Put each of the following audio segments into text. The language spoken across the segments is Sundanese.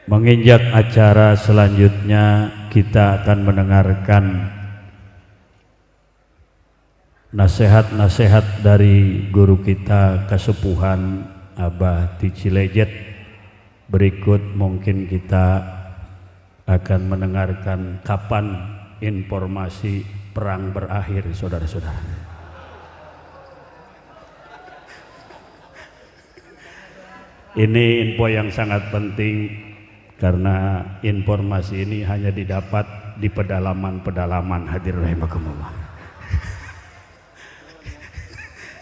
Menginjak acara selanjutnya, kita akan mendengarkan nasihat-nasihat dari guru kita Kasepuhan Abah di Cilejet. Berikut mungkin kita akan mendengarkan kapan informasi perang berakhir, saudara-saudara. Ini info yang sangat penting karena informasi ini hanya didapat di pedalaman-pedalaman. Hadir rahimakumullah.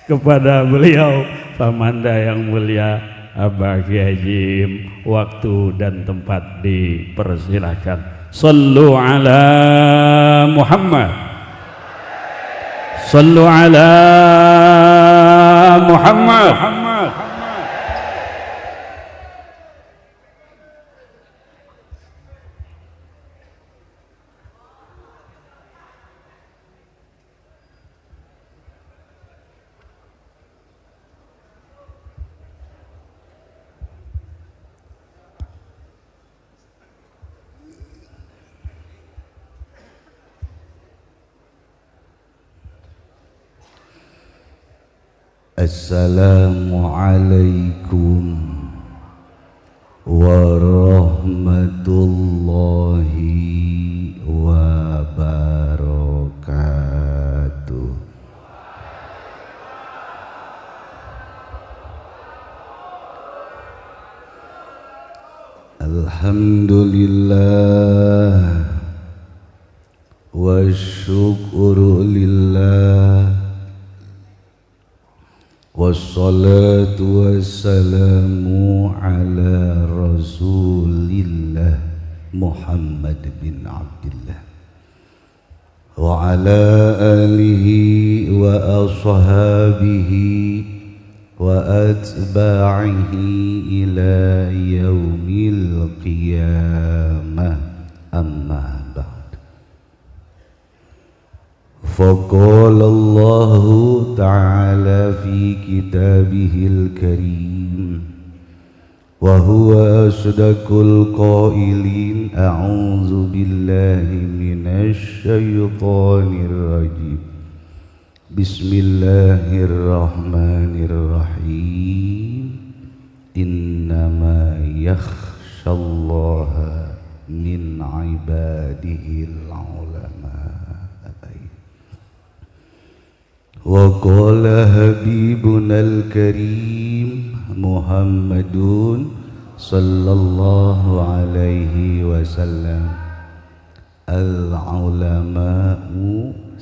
Kepada beliau Pamanda yang mulia Abah Kiai Jim, waktu dan tempat dipersilahkan. Sallu ala Muhammad. Sallu ala Muhammad. Assalamualaikum warahmatullahi wabarakatuh. Alhamdulillah wa syukru lillah. Wassalatu wassalamu ala rasulillah Muhammad bin Abdillah wa ala alihi wa ashabihi wa atba'ihi ila yaumil qiyamah. Amma ba'd. فقال الله تعالى في كتابه الكريم وهو أصدق القائلين أعوذ بالله من الشيطان الرجيم بسم الله الرحمن الرحيم إنما يخشى الله من عباده العلماء. وقال حبيبنا الكريم محمد صلى الله عليه وسلم العلماء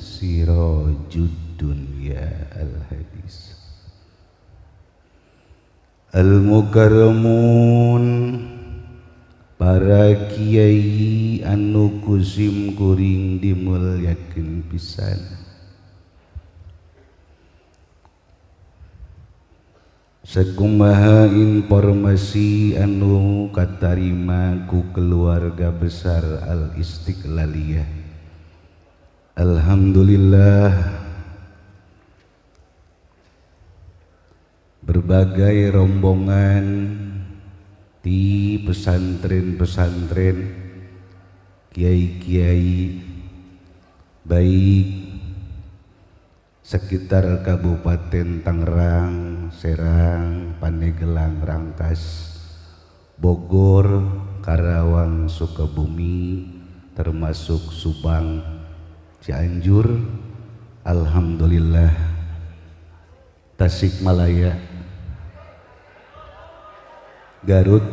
سراج الدنيا. الحديث. المكرمون para kiai anu kusim kuring dimulyakeun pisan. Sakumaha informasi anu katarima ku keluarga besar Al-Istiqlaliyah. Alhamdulillah berbagai rombongan di pesantren-pesantren, kiai-kiai baik sekitar Kabupaten Tangerang, Serang, Pandeglang, Rangkas, Bogor, Karawang, Sukabumi, termasuk Subang, Cianjur, alhamdulillah, Tasikmalaya, Garut,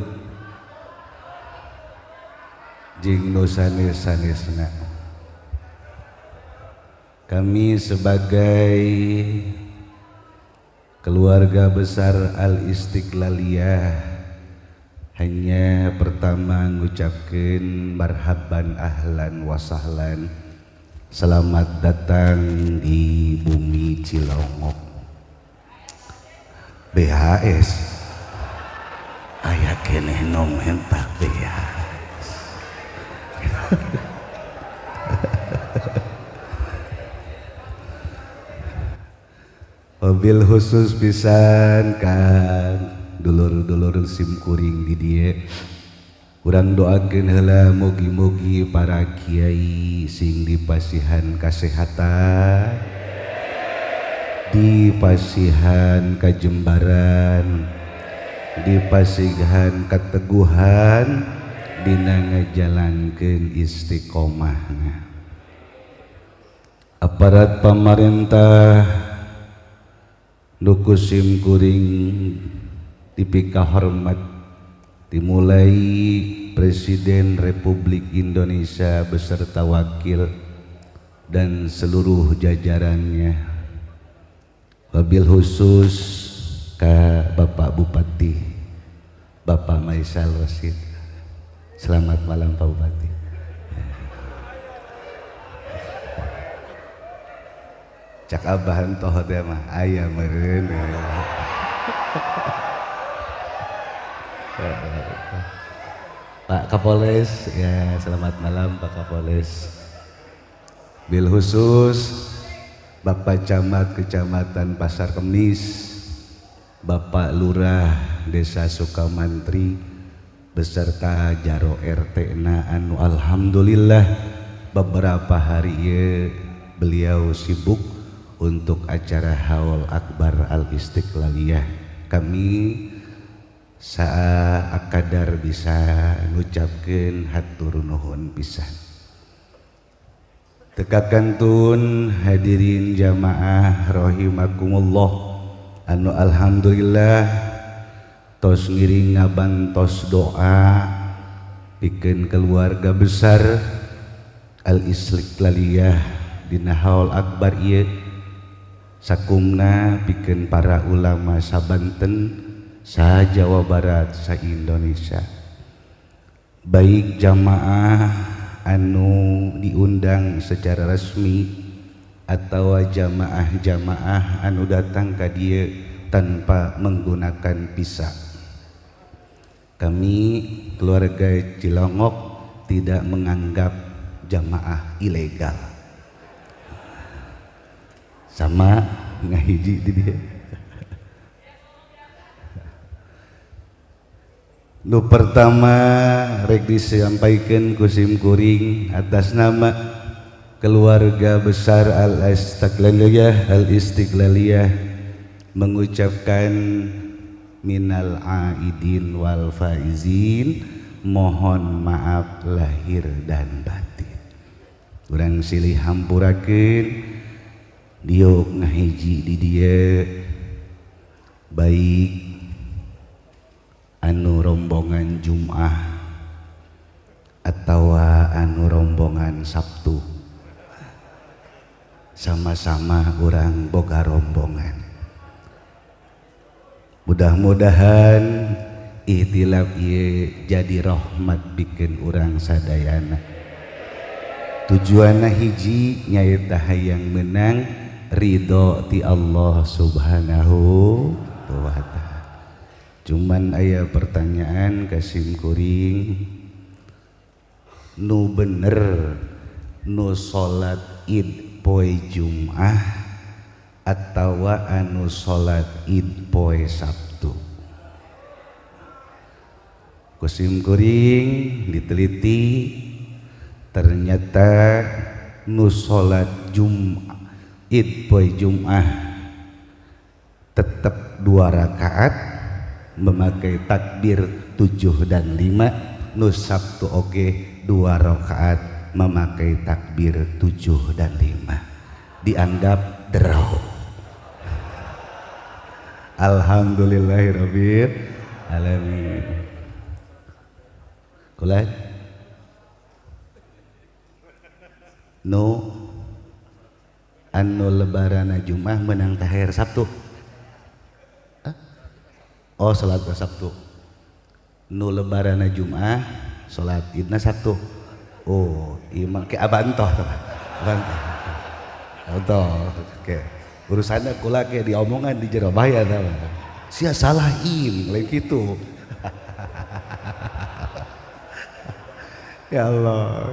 jeung nu sanes-sanesna. Kami sebagai keluarga besar Al-Istiqlaliyah hanya pertama ngucapkeun marhaban ahlan wa sahlan, selamat datang di bumi Cilongok. BHS aya keneh nu menta BHS. Mobil khusus pisan kan dulur-dulur sim kuring di dieu. Urang doakeun heula mugi-mugi para kiai sing dipasihan kasehatan, dipasihan kajembaran, dipasihan kateguhan dina ngajalankeun istiqomahna. Aparat pamarentah nu ku sim kuring dipikahormat, dimulai Presiden Republik Indonesia beserta wakil dan seluruh jajarannya, wabil khusus ke Bapak Bupati, Bapak Maisal Rosid. Selamat malam Pak Bupati. Cak abahan toh teh mah aya meureun. Pak Kapolres, ya selamat malam Pak Kapolres. Bil khusus Bapak Camat Kecamatan Pasar Kemis, Bapak Lurah Desa Sukamantri beserta jaro RT na anu alhamdulillah beberapa hari ye beliau sibuk untuk acara Haul Akbar Al Istiqlaliyah. Kami saakadar bisa ngucapkeun hatur nuhun pisan. Tekakantun hadirin jamaah rahimakumullah anu alhamdulillah tos ngiring ngabantos doa pikeun keluarga besar Al Istiqlaliyah dina Haul Akbar ieu, sakumna pikeun para ulama sabanten, sa Jawa Barat, sa Indonesia, baik jamaah anu diundang secara resmi atau jamaah-jamaah anu datang ka dieu tanpa menggunakan visa. Kami keluarga Cilongok tidak menganggap jamaah ilegal. Sama ngahiji di dieu. Nu pertama rek disampaikan ku sim kuring atas nama keluarga besar Al-Istiqlaliyah Al-Istiqlaliyah mengucapkan minal aidin wal faizin, mohon maaf lahir dan batin. Urang silih hampurakeun diuk ngahiji di dieu, baik anu rombongan Jum'ah atau anu rombongan Sabtu, sama-sama urang boga rombongan. Mudah-mudahan ikhtilaf ieu jadi rahmat bikin urang sadayana. Tujuanna hiji nyaeta hayang menang ridho ti Allah Subhanahu wa ta'ala. Cuman aya pertanyaan ka sim kuring, nu bener nu salat Id poe Jum'ah atawa anu salat Id poe Sabtu? Ku sim kuring diteliti, ternyata nu salat Jum'ah Id poe Jum'ah tetap 2 rakaat memakai takbir 7 dan 5, nu Sabtu oge 2 rakaat memakai takbir 7 dan 5, dianggap draw. Alhamdulillahirabbil alamin. Kula nu anu lebarana Jumat menang taher Sabtu. Oh, salat Sabtu. Nu lebarana Jumat, salat Idna Sabtu. Oh, imang ke abantoh abantoh. Abantoh. Oke. Urusannya kula ke diomongan di jero bahaya tah. Sia salah im, lain kitu. Ya Allah.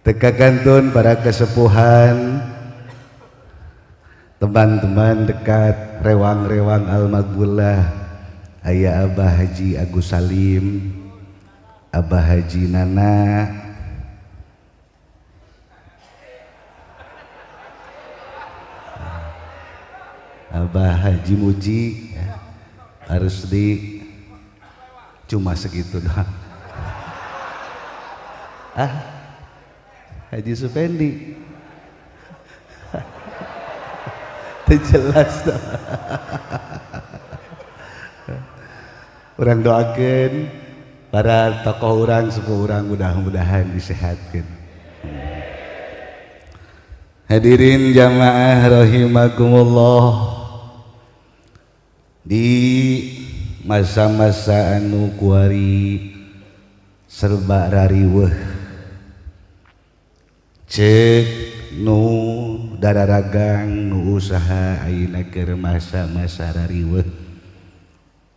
Teka kantun para kesepuhan, teman-teman dekat rewang-rewang Al-Maghbullah Aya Abah Haji Agus Salim, Abah Haji Nana, Abah Haji Muji ya. Harus di cuma segitu doang. Ah, Haji Supendi. Jelas dong. Urang doakeun para tokoh urang, sepuh urang, mudah-mudahan disehatkeun. Hadirin jamaah rahimakumullah, di masa-masa anu kuari serba rariweuh, cek nu dararagang nu usaha ayeuna keur masa-masa rariweuh,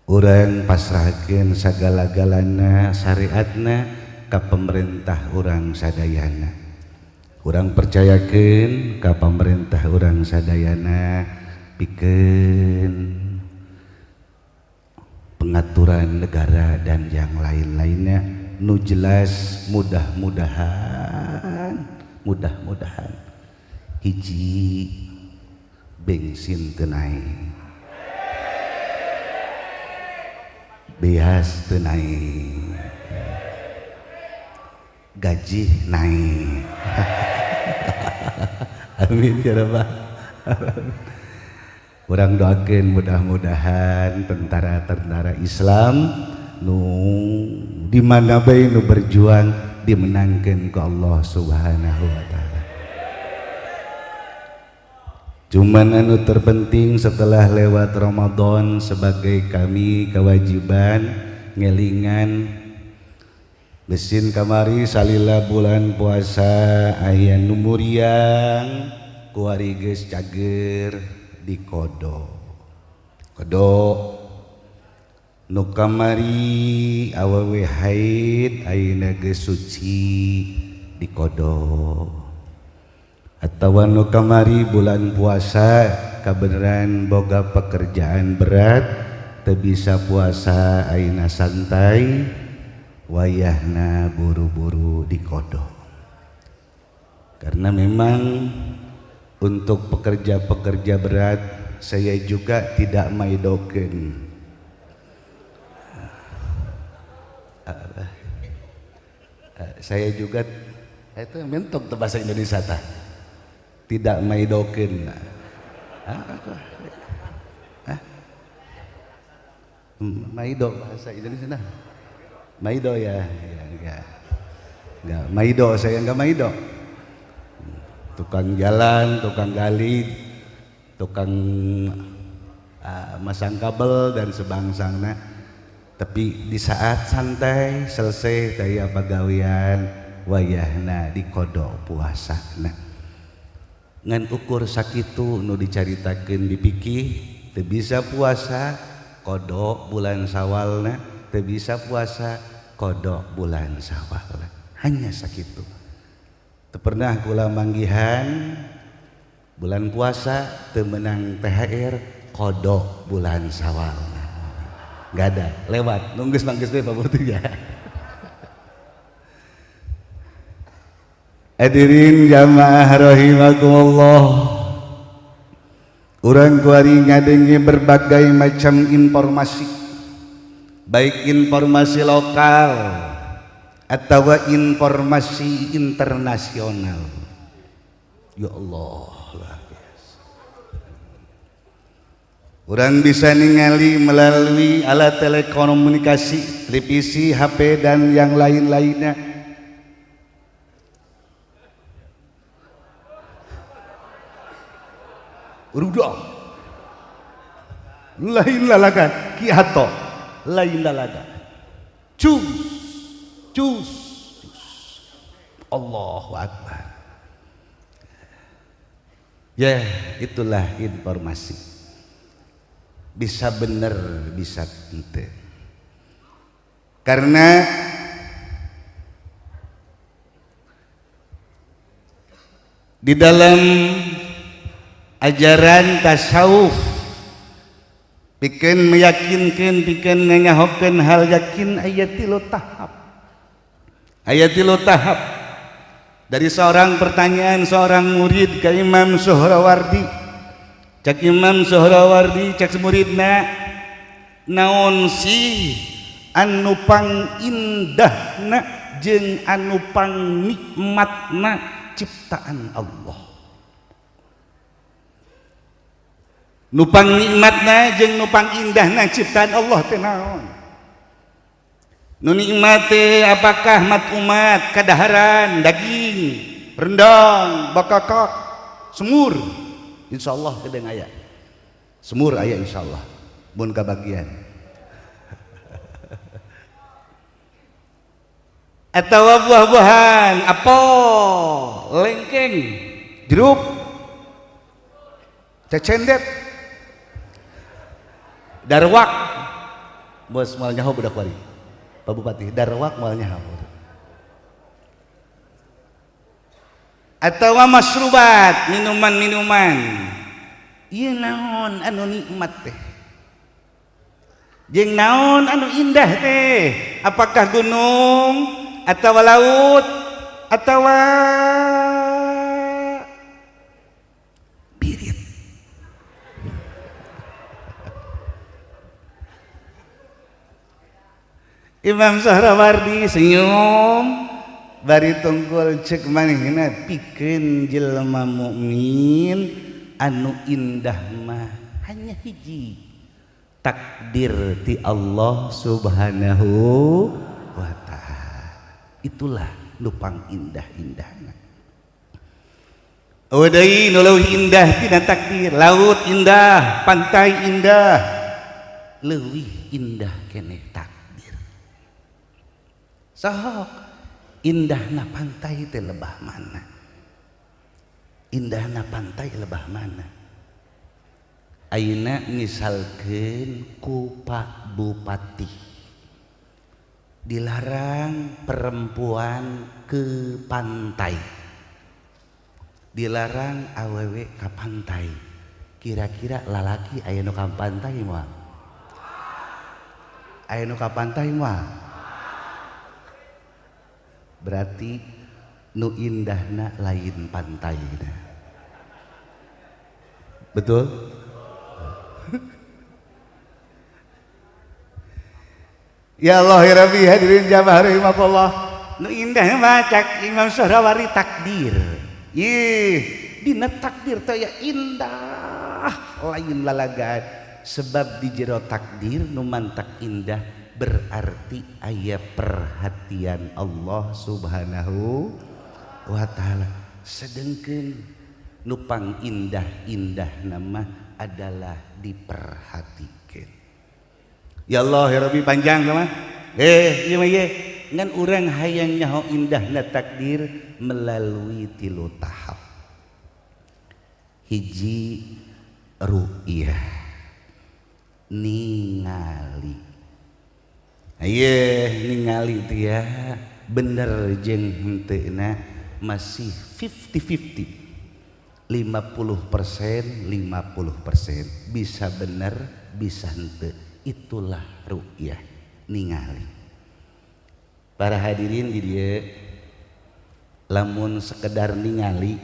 urang pasrahkeun sagala-galana syariatna ka pemerintah urang sadayana. Urang percayakeun ka pemerintah urang sadayana pikeun pengaturan negara dan yang lain-lainnya nu jelas, mudah-mudahan hiji bensin teu naik, beas teu naik, gaji naik. Amin ya rabbal alamin. Urang doakeun mudah-mudahan tentara-tentara Islam nu di mana bae nu berjuang dimenangkeun ku Allah Subhanahu wa taala. Cuman anu terpenting setelah lewat Ramadan sebagai kami kewajiban ngelingan mesin kamari salila bulan puasa aya nu muriang kuari geus cager di kodo. Kodo nu kamari awewe haid ayeuna geus suci di kodo. Atawa nu kamari bulan puasa kabeneran boga pekerjaan berat teu bisa puasa ayeuna santai wayahna buru-buru di kodo. Karena memang untuk pekerja-pekerja berat saya juga tidak maidokeun. Saya juga itu mentok tuh bahasa Indonesia tah. Tidak maidokeun. Maido bahasa Indonesia nah. Maido ya, ya enggak. Enggak maido, saya enggak maido. Tukang jalan, tukang gali, tukang masang kabel dan sebangsana. Tapi di saat santai selesai daya pagawean wayahna dikodok puasana. Ngan ukur sakitu nu dicaritakeun dipikih teu bisa puasa kodok bulan Sawalna, teu bisa puasa kodok bulan Sawalna. Hanya sakitu. Teu pernah kula manggihan bulan puasa teu menang THR kodok bulan Sawalna. Enggak ada, lewat. Nunggus manggeus we Pak ya. Hadirin jamaah rahimakumullah. Urang kuari ngadengi berbagai macam informasi, baik informasi lokal atau informasi internasional. Ya Allah, luar biasa. Urang bisa ningali melalui alat telekomunikasi, televisi, HP dan yang lain-lainnya. Rudong lain lalaga Ki Hato lain lalaga cus cus Allahu Akbar. Ya, itulah informasi. Bisa bener bisa ente. Karena di dalam ajaran tasawuf Pikeun meyakinkeun, pikeun nganyahokeun hal yakin aya tilu tahap. Aya tilu tahap. Dari seorang pertanyaan seorang murid ke Imam Suhrawardi. Cek Imam Suhrawardi cek muridna, naon sih anu pang indahna jeung anu pang nikmatna ciptaan Allah. Nupang nikmatna jeung nupang indahna ciptaan Allah teh naon? Nu nikmat teh apakah mat umat kadaharan daging, rendang, bakakak, semur? Insyaallah kedeng aya. Semur aya insyaallah mun kabagian. Atawa buah-buahan, apel, lengkeng, jeruk, cecendet, darwak, bos moal nyaho budak wari Pak Bupati, darwak moal nyaho. Atawa masrubat, minuman-minuman. Ieu naon anu nikmat teh? Jeung naon anu indah teh? Apakah gunung atawa laut atawa birit? Imam Suhrawardi senyum bari tungkul cek manehna pikeun jelema mukmin anu indah mah hanya hiji, takdir ti Allah Subhanahu wa ta'ala. Itulah nupang indah-indahna. Eueuh deui nu leuwih indah tina takdir, laut indah, pantai indah, leuwih indah keneh takdir. Sok indahna pantai teh lebah mana? Indahna pantai lebah mana? Ayeuna misalkeun ku Pak Bupati dilarang perempuan ke pantai, dilarang awewe ka pantai, kira-kira lalaki aya nu ka pantai moal? Aya nu ka pantai moal? Berarti nu indahna lain pantaina. Betul? Ya Allah ya Rabbi, hadirin jamaah rahimakumullah. Nu indah mah cak Imam Suhrawardi takdir. Ih, dina takdir teh ya indah lain lalagaan. Sebab di jero takdir nu mantak indah berarti aya perhatian Allah Subhanahu wa ta'ala. Sedengkeun nupang indah-indah nama adalah diperhatikan. Ya Allah ya Rabbi, panjang sama. Ieu mah ieu ngan urang hayang nyaho indahna takdir melalui tilu tahap. Hiji, ru'yah, ningali. Aye ningali teh ya bener jeung henteuna masih 50-50. 50% 50%, bisa bener bisa henteu. Itulah ru'yah, ningali. Para hadirin di dieu lamun sekedar ningali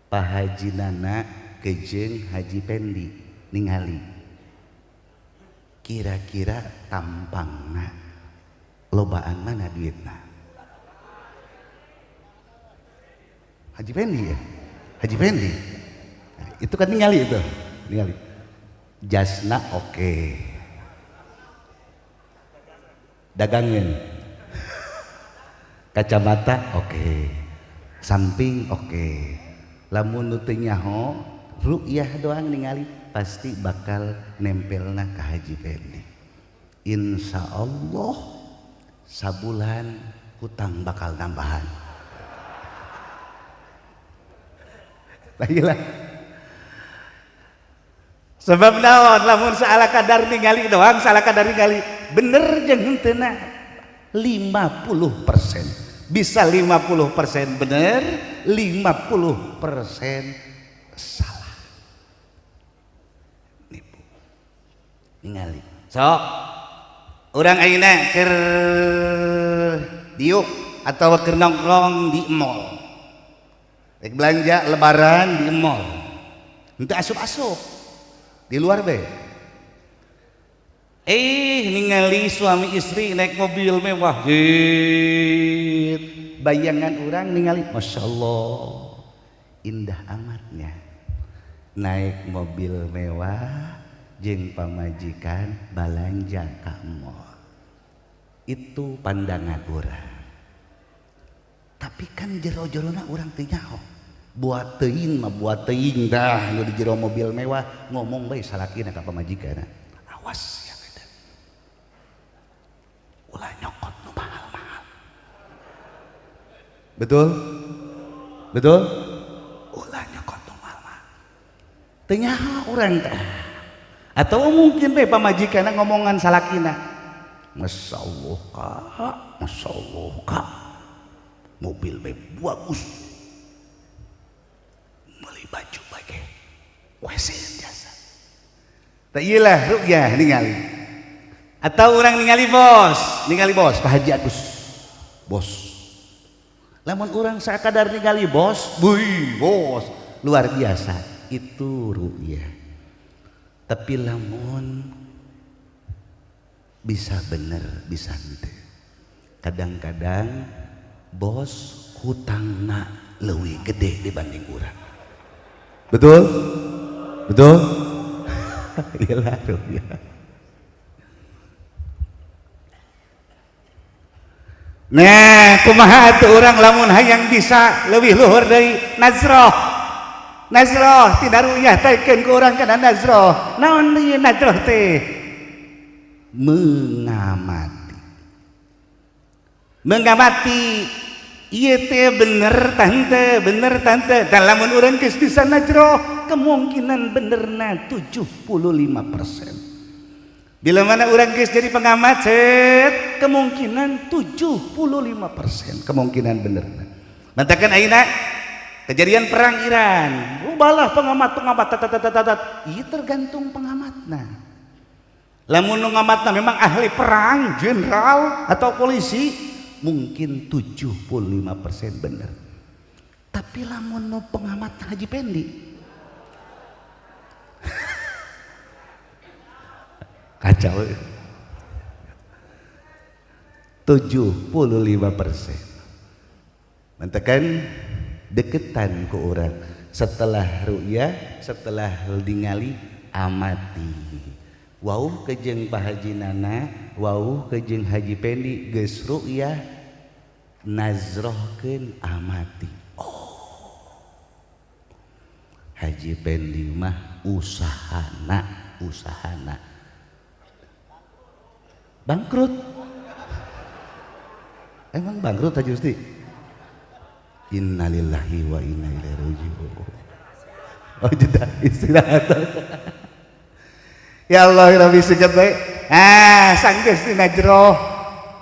Pak Haji Nana kejeng Haji Pendi ningali, kira-kira tampangna lobaan mana duitna? Haji Pendi ya? Haji Pendi. Nah, itu kan ningali itu, ningali. Jasna oke. Dagangin. Kacamata oke. Samping oke. Lamun nu teu nyaho, ru'yah doang ningali pasti bakal nempelna ka Haji Pendi. Insya Allah sabulan hutang bakal nambahan. Lagi lah. Sebab naon lamun salah kadar ningali doang, salah kadar ningali bener jeung henteuna 50%. Bisa 50% bener, 50% salah. Nipu. Ningali. Sok urang ayeuna keur diuk atau keur nongkrong di mall. Rek belanja lebaran di mall. Henteu asup-asup. Di luar be. Ningali suami istri naik mobil mewah. Bayangan orang ningali, Masya Allah, indah amatnya. Naik mobil mewah, jeung pamajikan balanja ka mall. Itu pandangan orang. Tapi kan jero-jerona orang teu nyaho. Buat teuing mah buat teuing dah nu di jero mobil mewah ngomong bae salakina ka pamajikanna. Awas ya beda. Ulah nyokot nu mahal-mahal. Betul? Betul? Ulah nyokot nu mahal-mahal. Teu nyaho urang teh. Atau mungkin bae pamajikanna ngomongan salakina. Masya Allah kak, Masya Allah kak, mobil bae bagus. Beli baju bae wesen jasa. Tak iyalah rukyah ningali. Atau orang ningali bos Pak Haji Agus. Bos. Lamun orang sakadar ningali bos, bui, bos, luar biasa. Itu rukyah. Tapi lamun bisa bener, bisa henteu. Kadang-kadang bos hutangna leuwih gede dibanding urang. Betul? Betul? Iyalah rukyah. Nah, kumaha atuh urang lamun hayang bisa leuwih luhur deui nazroh. Nazroh tina ruyah taikeun ku urang kana nazroh. Naon ieu nazroh teh? Mengamati. Mengamati ieu teh bener tante, bener tante. Dan lamun urang geus bisa nazroh, kemungkinan benerna 75%. Bila mana urang geus jadi pengamat, set, kemungkinan 75% kemungkinan benerna. Mantakan ayeuna kejadian perang Iran, rubahlah pengamat-pengamat tat. Ieu tergantung pengamatna. Lamun nu ngamatna memang ahli perang, jenderal atau polisi, mungkin 75% bener. Tapi lamun nu pengamat Haji Pendi kacau. 75%. Mantakan deketan ke orang setelah ru'yah, setelah ningali amati. Wau kejeng Pak Haji Nana, wau kejeng Haji Pendi geus ru'yah nazrohkeun amati. Oh, Haji Pendi mah usahana bangkrut. Emang bangkrut Haji Gusti? Innalillahi wa inna ilaihi raji'un. Oh jeda istirahat. Ya Allah, Rabbi singkat baik. Ah, sanggeus dina jero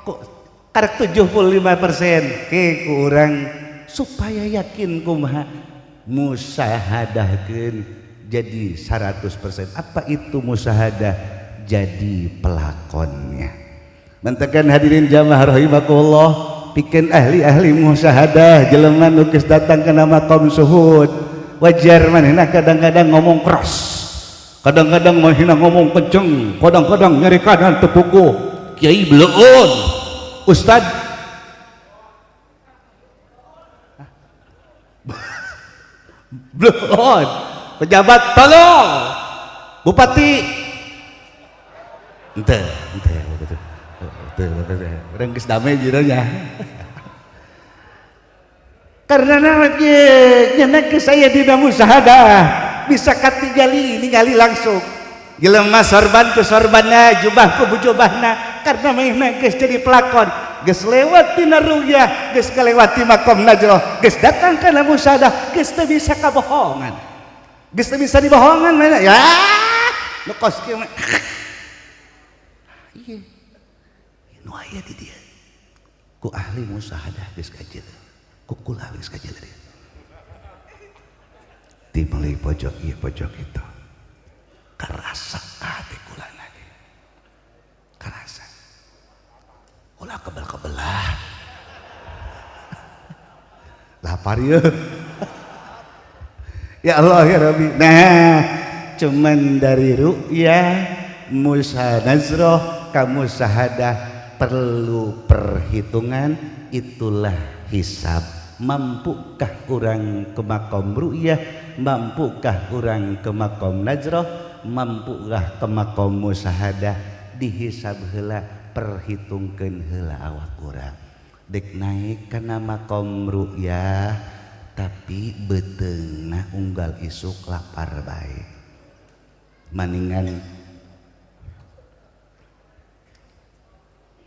kok karek 75% ke kurang supaya yakin kumaha musyahadahkeun jadi 100%. Apa itu musyahadah? Jadi pelakonnya. Mantekan hadirin jamaah rahimakumullah, pikeun ahli-ahli musyahadah jelema nu geus datang kana maqam suhud. Wajar manehna kadang-kadang ngomong keras, kadang-kadang manehna ngomong kenceng, kadang-kadang nyeri kanan tepuku, kiai beleun, ustad beleun, pejabat tolong, bupati ente urang geus damai jironya. Karena namanya ke saya dina musyahadah bisa katingali ningali langsung jelema sorban ku sorbanna, jubah ku jubahna, karena manehna geus jadi pelakon, geus lewat tina ruyah, geus kalewati makom najroh, geus datang kana musyahadah, geus teu bisa kabohongan, geus teu bisa dibohongan manehna. Ya nu kos kieu mah ieu nu aya di dieu ku ahli musyahadah geus kajeun, ku kula geus kajeun dia. Dimulai pojok ieu pojok itu kerasa hati kula lagi. Karasa. Ulah kebel-kebelah. Lapar ya. Ya Allah ya Rabbi. Nah, cuman dari ru'yah, musa nazroh, kamu syahadah perlu perhitungan, itulah hisab. Mampukah orang ke makom ru'yah, mampukah orang ke makom nazroh, mampukah ke makom musyahadah, dihisab heula, perhitungkeun heula awak urang. Dek naik kana makom ru'yah tapi beuteungna unggal isuk lapar bae. Maningan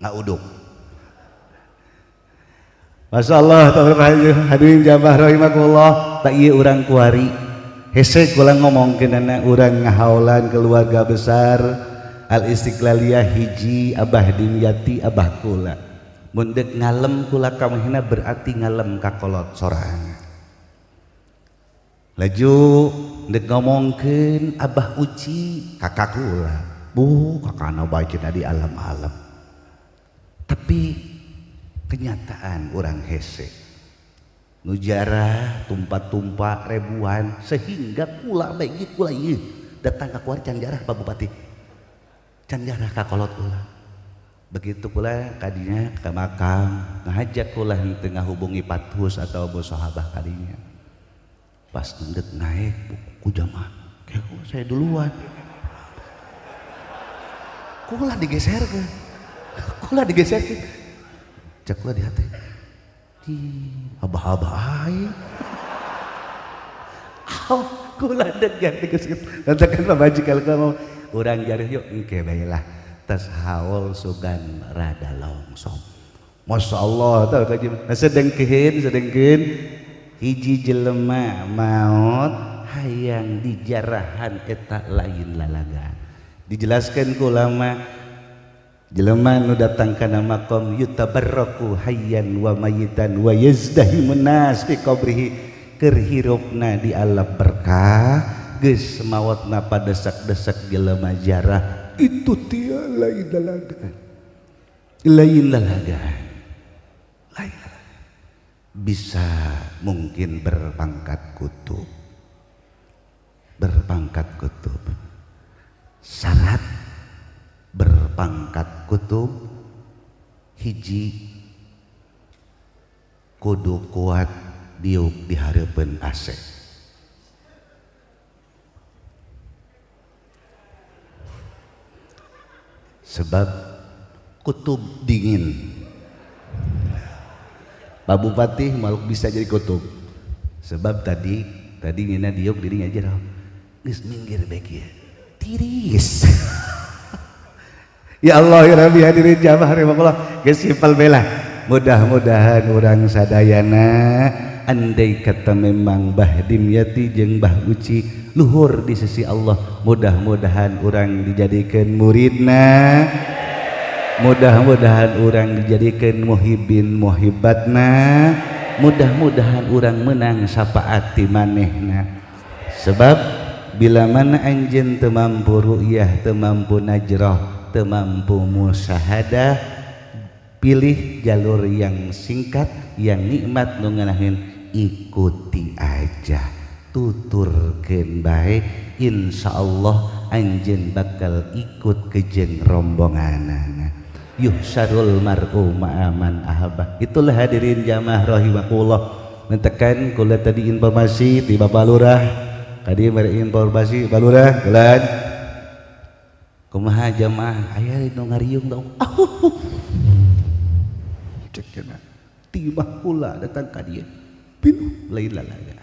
ngauduk. Masya Allah, hadirin jamaah rahimakumullah, tak ieu urang kuari. Hese kula ngomongkeunana urang ngahaulan keluarga besar Al Istiqlaliyah hiji Abah Dimyati abah kula. Mun deuk ngalem kula kamehna berarti ngalem ka kolot sorangan. Laju deuk ngomongkeun Abah Uci kakak kula. Bu, kakana bae cenah di alam-alam. Tapi kenyataan orang hese nu jarah tumpa-tumpa ribuan sehingga kula bae kula ieu datang ka kuari can jarah Pak Bupati. Can jarah ka kolot kula. Begitu pula kadinya ke makam ngajak kula henteu ngahubungi pathus atau Abu Sahabah kadinya. Pas endek naik ku jamaah, kayak saya duluan. Kula digeserkeun. Kula digeserkeun. Cek kula di hati. Di abah-abah aing. Oh, kula deg digeserkeun. Nanti kan pamajikan kula mau urang jarih yuk engke bae lah. Tas haul sugan rada longsong. Masya Allah, tahu kaji. Nah, sedengkeun hiji jelema maot hayang dijarahan eta lain lalagan. Dijelaskan ku ulama jelema nu datang kana makom yutabarraku hayyan wa mayitan wa yazdahimun nas fi qabrihi, keur hirupna di alam berkah geus maotna padesak-desak jelema jarah itu tia lain lalagan. Lain lalagan. Lain lalagan. Bisa mungkin berpangkat kutub. Berpangkat kutub. Syarat berpangkat kutub hiji kudu kuat diuk di hareupeun AC. Sebab kutub dingin. Pak Bupati makhluk bisa jadi kutub. Sebab tadi ngina diuk dirinya aja geus minggir bae kieu. Tiris. Ya Allah ya Rabbi, hadirin jamaah rahimakumullah. Geus simpel bela. Mudah-mudahan urang sadayana andai kata memang Bah Dimyati jeung Bah Uci luhur di sisi Allah, mudah-mudahan urang dijadikan muridna, mudah-mudahan urang dijadikan muhibin muhibatna, mudah-mudahan urang menang syafaat ti manehna. Sebab bila mana anjeun teu mampu ru'yah, teu mampu najrah, teu mampu musyahadah, pilih jalur yang singkat, yang nikmat nu ngeunaheun, ikuti aja, tuturkeun bae, insyaallah anjeun bakal ikut ke jeung rombonganana. Yuhsyarul mar'u ma'aman ahabah. Itulah hadirin jamaah rahimakumullah. Mentekan kula tadi informasi di Bapak Lurah, tadi beri informasi Bapak Lurah, bulan kumaha jamaah aya nu ngariung dong. Cek cenah timah kula datang ka dieu pinuh lain lalaga.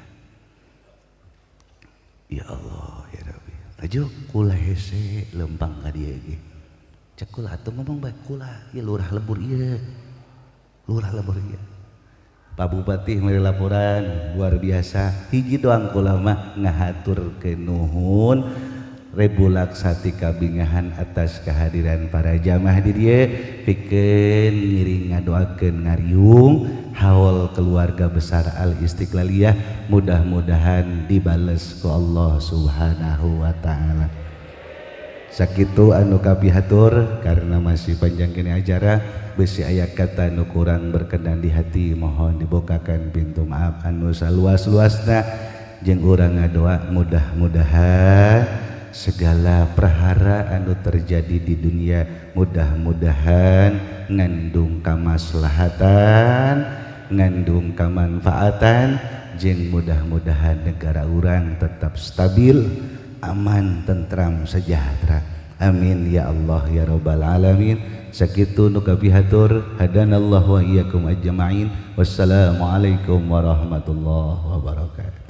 Ya Allah ya Rabbi. Laju kula hese lempang ka dieu ge. Cek kula atuh ngomong bae kula ieu lurah lembur ieu. Lurah lembur ieu. Pak Bupati mere laporan luar biasa. Hiji doang kula mah ngahaturkeun nuhun rebu laksati kabingahan atas kehadiran para jamaah di dieu, pikeun ngiring ngadoakeun ngariung haul keluarga besar Al Istiqlaliyah, mudah-mudahan dibales ku Allah Subhanahu wa taala. Sakitu anu kapihatur karena masih panjang kini acara, besi aya kata nu kurang berkenan di hati mohon dibukakan pintu maaf anu saluas-luasna jeung urang ngadoa mudah-mudahan segala prahara anu terjadi di dunia mudah-mudahan ngandung kamaslahatan, ngandung kamanfaatan, jeung mudah-mudahan negara urang tetap stabil, aman, tentram, sejahtera. Amin ya Allah ya rabbal alamin. Sakitu nu kapihatur, hadanallahu wa iyyakum ajmain. Wassalamualaikum warahmatullahi wabarakatuh.